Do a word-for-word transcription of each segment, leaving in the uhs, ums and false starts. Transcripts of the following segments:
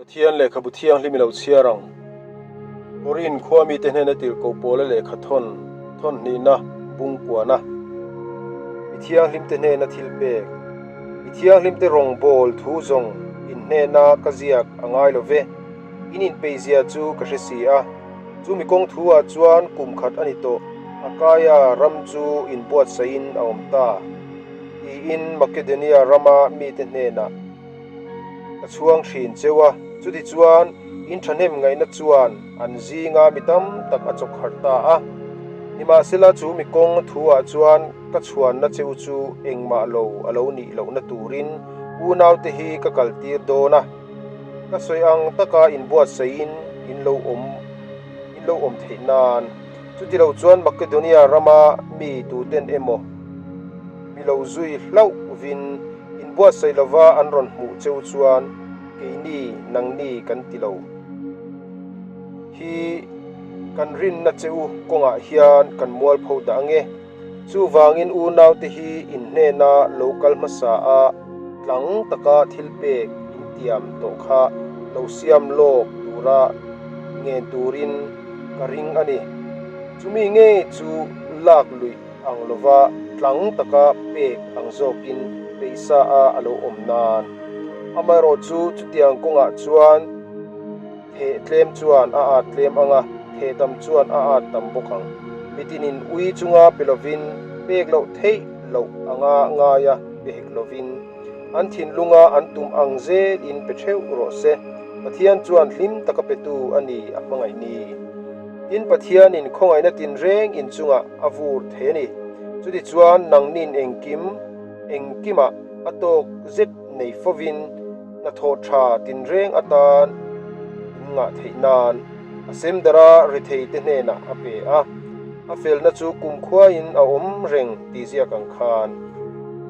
Pathian lehkhabu thianghlim i lo chhiar ang. Korin khua mite hnena tirhkoh Paula lehkhathawn, thawn hnihna, bung kuana. Mi thianghlimte hnena thilpêk. Mi thianghlimte rawngbawl thu zawng in hnena ka ziak a ngâi lo ve. In inpeizia chu ka hre si a. Chu mi kawng thu ah chuan kum khat a ni tawh, Akaia ram chu inbuatsaih in a awm ta, tiin Makedonia rama mite hnenah ka chhuang ṭhin cheu a. Chuti chuan in ṭhahnem ngaihna chuan an zinga mi tam tak a chawk harh ta a. Nimahsela, chu mi kawng thu ah chuan ka chhuanna cheu chu engmah lo a lo nih lohna turin unaute hi ka kaltir dawn a. Ka sawi ang taka inbuatsaih in in lo awm, in lo awm theih nan. Chuti lo chuan Makedonia rama mi tuten emaw mi lo zui hlauh uvin inbuatsaih lova an rawn hmuh cheu chuan keini nangni kan ti lo hi kan rinna cheu kawngah hian kan mualpho dah ang e. Chuvangin unaute hi in hnena lo kal hmasa a, tlang taka thilpêk in tiam tawh kha lo siam lawk tura ngen turin ka ring a ni. Chumi ngei chu lak luih ang lova, tlang taka pêk ang zawkin peisa a a lo awm nan. Amaherawhchu chutiang kawngah chuan theh tlem chuan a ât tlem ang a, theh tam chuan a ât tam bawk ang. Mitinin ui chunga pe lovin pêk loh theih loh anga ngai a, pe hek lovin an thinlunga an tum ang zelin pe theuh rawh se. Pathian chuan hlim taka petu a ni a hmangaih ni. Tin, Pathianin khawngaihna tinreng in chungah a vur thei a ni. Chuti chuan nangnin engkim, engkimah a tawk zet nei fovin hnathawh ṭha tinreng atan in ngah theih nan a semdara retheite hnenah a pe a. A felna chu kumkhuain a awm reng ti ziak ang khan.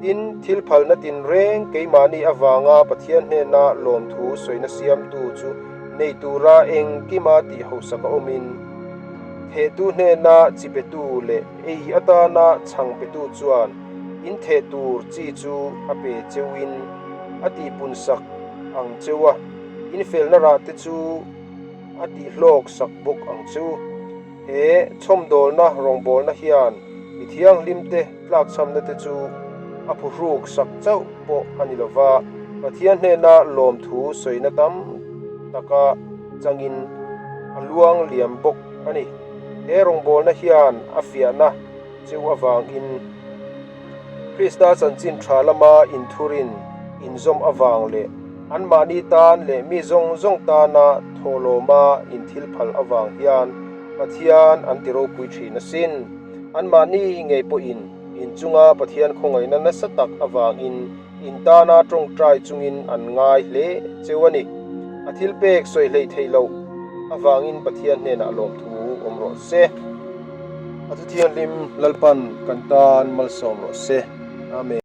Tin, thil phalna tinreng keimahni avanga Pathian hnena lawmthu sawina siamtu chu nei tura engkima tih hausak a awmin, thehtu hnena chi petu leh ei atana chhang petu chuan in theh tur chi chu a pe cheuin a tihpunsak ang cheu a, in felna rahte chu a tihhlawksak bawk ang chu. He chhawmdawlna rawngbawlna hian mi thianghlimte tlakchhamnate chu a phuhruksak chauh pawh a ni lova, Pathian hnena lawmthu sawina tam taka changin a luang liam bawk a ni. He rawngbawlna hian a fiahna cheu avangin Krista chanchin ṭha lama inthurin inzawm avang leh anmahni tan leh mi zawng zawng tana thawhlawma inthilphal avang hian Pathian an ti ropui ṭhin asin. Anmahni ngei pawhin in chunga Pathian khawngaihna nasa tak avangin in tana ṭawngṭai chungin an ngai hle cheu a ni. A thilpek sawi hlei theih loh avangin Pathian hnenah lawmthu awm rawh se. A thu thianghlim Lalpan kan tan malsawm rawh se. Amen.